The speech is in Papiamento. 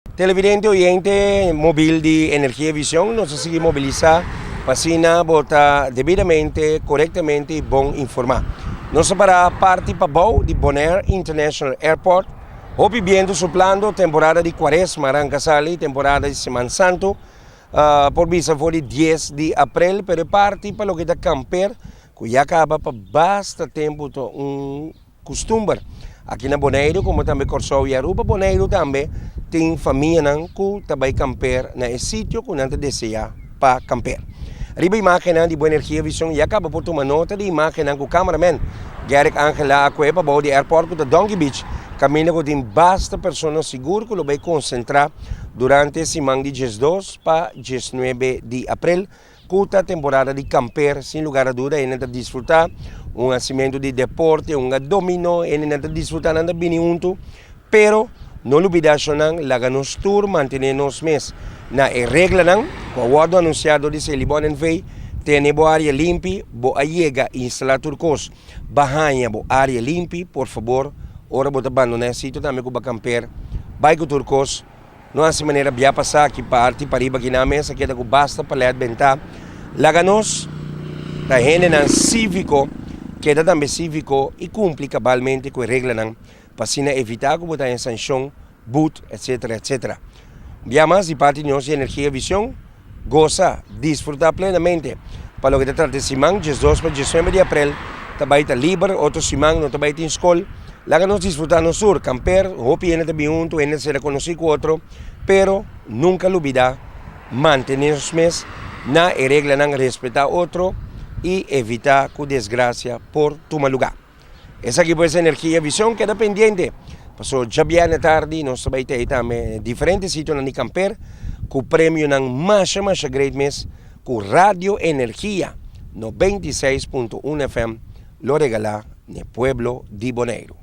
Televidente oyente mobil di Energia Vision, nos a sigui mobilisa pa asina bo ta debidamente, korektamente i bon informá. Nos a para parti pabou di Bonaire International Airport. Hopi bientu suplando, temporada di Kuaresma a ranka sali, temporada di Siman Santu, por bisa for di dies di aprel, pero e parti pa loke ta kamper ku ya kaba pa basta tempu ta un Kustumber. Aki na Boneiru komo tambe Kòrsou i Aruba, Boneiru tambe tin famianan ku ta bai kamper na e sitio ku nan ta deseá pa kamper. Riba imágennan di Bo Energia Vision ya kaba por tuma nota di imágennan ku cameraman Gerrick Angela a kue pabou di airport ku ta Donkey Beach, kaminda ku tin basta persona sigur ku lo bai konsentrá durante siman di 12 pa 19 di aprel. Ku ta temporada di kamper, sin lugar a duda hende ta disfrutá un hasimentu di deporte, un domino, hendenan ta disfrutá, nan ta bini huntu, pero no lubidá shonnan, laga nos tur mantené nos mes na e reglanan ku a wòrdu anunsiá dor di Selibon NV. Tene bo área limpi, bo a yega instalá tur kos, ba haña bo área limpi, por fabor, ora bo ta bandoná e sitio tambe ku bo a kamper, bai ku tur kos. No hasi manera bia pasá ki parti pariba ki nan mes a keda ku basta palèt bentá. Laga nos ta hendenan síviko keda tambe síviko i kumpli kabalmente ku e reglanan pa asina evitá ku bo ta haña sanshon, but, etsetera, etsetera. Un bia mas di parti di nos di Energia Vision, gosa, disfrutá plenamente pa loke ta trata e siman 12 pa 19 di aprel ta bai ta liber, otro siman no ta bai tin skol. Laga nos disfrutá nos tur, kamper, hopi hende ta bin huntu, hende ta sera konosí ku otro, pero nunka lubidá mantené nos mes na e reglanan, respetá otro i evitá ku desgrasia por tuma lugá. Esaki pues Energia Vision keda pendiente paso djabierne tardi nos ta bay tei tambe diferente sitionan di kamper ku premionan masha masha great mes ku Radio Energia 96.1 FM lo regala n'e pueblo di Boneiru.